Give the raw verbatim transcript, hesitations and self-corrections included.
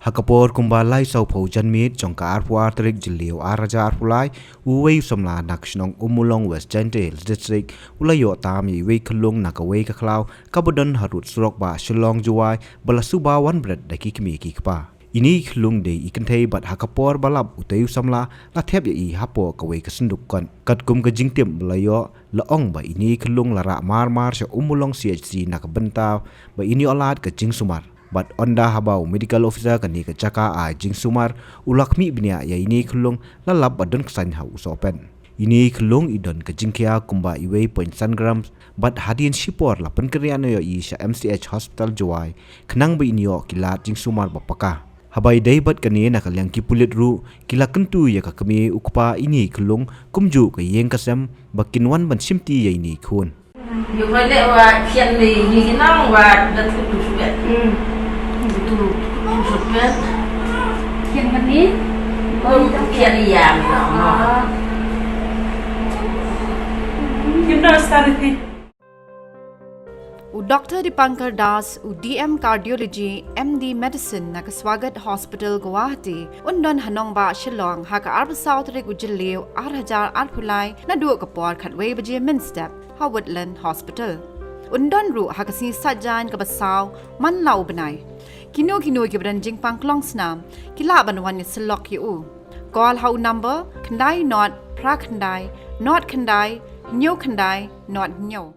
Ha ka por kumba lai sawphew janmiet jong ka arphew ar tarik Jylliew ar hajar arphew lai, uwei u samla na ka shnong Ummulong, West Jaintia Hills District, u la ïoh tam ïa iwei i khyllung na kawei ka khlaw kaba don harud surok bah Shillong Jowai, ba la suba wan bret da ki kmie ki kpa. Ine i khyllung dei i kynthei bad ha ka por ba lap utei u samla la thep ïa i hapoh kawei ka synduk kot. Katkum ka jingtip ba la ïoh, la ong ba ine i khyllung la rah mar mar sha Ummulong C H C na ka bynta ba in ïoh lad ka jingsumar. Bad ynda haba u medical officer kane ka jaka ai jingsumar u la khmih bniah ïa ine i khyllung, la lap ba don ksain ha u sohpet. Ine i khyllung i don ka jingkhia kumba uwei point san gram, bad hadien shipor la pynkynriah noh ïa i sha M C H Hospital Jowai, khnang ba in ïoh ki lad jingsumar ba paka. Haba ïadei bad kane, na ka liang ki pulit ruh ki la kyntu ïa ka kmie u kpa ine i khyllung kumjuh ka ïing ka sem ba kin wan ban shimti ïa ine i khun. Ïa ka leh wa khian le ïa ki nong wa da tu tu shuwa. Hmm. Tu tu shuwa. Khian kane? Khian ïa nong. Ah. Kim da start thi. U Doctor Dipankar Das, u D M Cardiology, M D Medicine na ka Swagat Hospital, Guwahati, un don ha nongbah Shillong ha ka arphew saw tarik u Jylliew ar hajar arphew lai, naduh ka por khatwei baje mynstep ha Woodland Hospital. Un don ruh ha ka sngi Saitjaiñ kaba saw man la u bnai. Kino kino kiba don jingpang klong snam ki lah ban wan ïasyllok ïa u. Call ha u number khyndai nod phra khyndai nod khyndai hynñiew khyndai nod hynñiew.